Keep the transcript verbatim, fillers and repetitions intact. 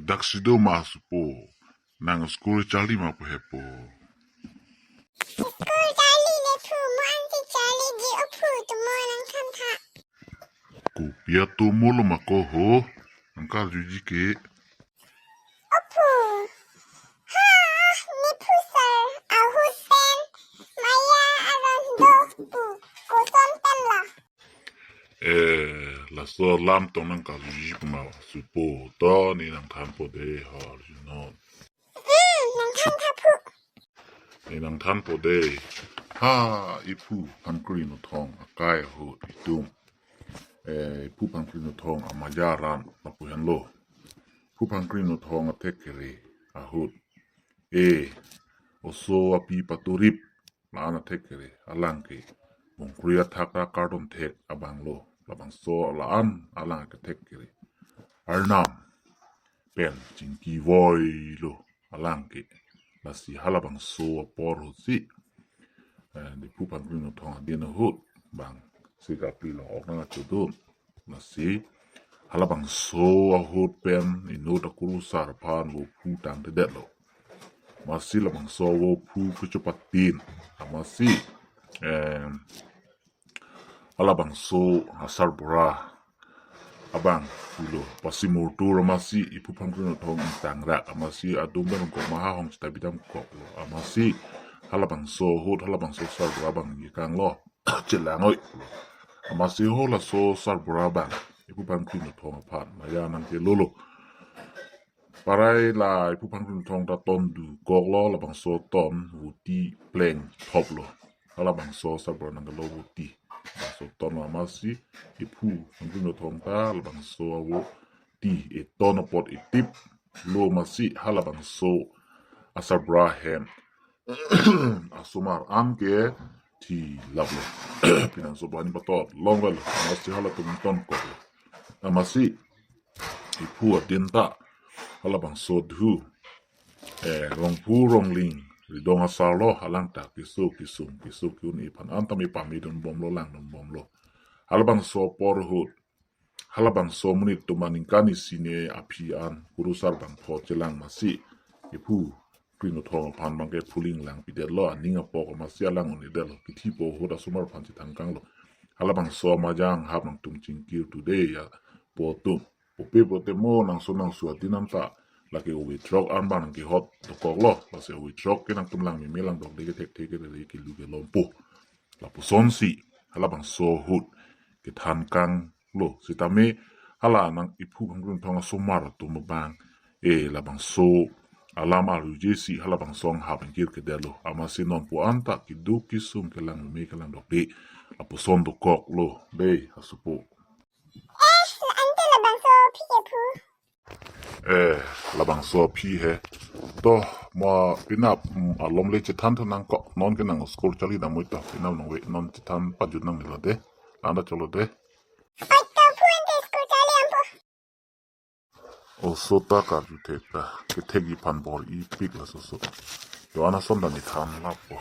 Dak si do ma supo. Nang school charli ma pu he po. School charli le phu, mo ansi charliji o phu, tu mo nang thanthak. Kopi atum mo lo ma ko ho. Nang karjuji ke. O phu. Ha, ne phu sir, ahut pen maya aron do pu, koson pen lo. Eh, laso alam tong nang karjuji pu ma supo, to ne nang thanpo de, ha, you know. Hmm, nang than tha phu. Ne nang thanpo de. Ha, iphu Phangkri Nothong akai ahut itum. Eh, iphu Phangkri Nothong amaya aran lapu henlo. Phu Phangkri Nothong athek kere ahut. Eh, oso api paturip la-an athek kere, alang ke Bongkri athak ra kardom thek abang lo, labangso la-an alang ke thek kere. Arnam pen chingki voi lo alang ke. Lasi halabangso apor ahut si, eh, iphu Phangkri Nothong adin ahut bang si kapi lo ok nang achodun. Lasi halabangso ahut pen inut akurusar aphan vo phu tangtedetlo. Amatsi labangso vo phu kechopatin. Amatsi, em, halabangso asarbura abang pulo, pasi murtur amatsi iphu Phangkri Nothong ingtangrak, amatsi adum dam kok ma ha hong chita bidam koklo. Amatsi halabangso ahut halabangso asarbura abang yekanglo, chelang oi. Amatsi ho laso asarbura abang iphu Phangkri Nothong aphan maya nangkelolo. Parai la iphu Phangkri Nothong ta ton dokoklo, labangso ton voti plengthoplo. Halabangso asarbura nangkelo voti. Labangso ton lo amatsi iphu Phangkri Nothong ta labangso avoti eton apot etiplo amatsi halabangso asarbura ahem asomar an ke thilaplo. Pinangso bani patot longvelo. Amatsi halatum tonkoklo. Amatsi iphu adin ta halabangso dhu, eh, Rongphu Rongling ridong asar lo, alang ta keso kesung keso ke-un-e aphan an tame pamedunbomlo, langdunbomlo. Halabangso apor ahut halabangso amonit atum aningkan isi ne aphi an kurusar bangpho chelang amatsi iphu Phangkri Nothong aphan abang ke phuling langpidetlo, aning apok amatsi alang un-edetlo. Kethipo ahut asomar aphan chethan kanglo. Halabangso amaya anghap nangtum chingkir tu de ya po atum. Pupe pote mo nangso nangsu adin an ta lake ove throk an abang nangkehot dokoklo. Lasi ove throk ke nangtum langmeme langdokde ke thekthe ke rere kelu kelompo. Lapusonsi halabangso ahut kethan kanglo. Sitame hala nang iphu Phangkri Nothong asomar atum abang, eh, labangso alam arjujesi halabangso anghap ingkirkedetlo. Amatsi nonpu an ta keduk kesung kelangme kelangdokde. Lapuson dokoklo de, asupo. Eh, ante labangso aphi ke phu. Eh, labangso aphi he. To, mo pinap, mm, alom le chethan thu nangkok, non ke nang school charli dam moi to, pinap nangve, non chethan pajut nangnelo de, landa cholo de. Oi to phu ante school charli dampo. Oso ta karju thek ta, kethekji aphan bor-ipik laso oso. To ana son dam ithan lapo.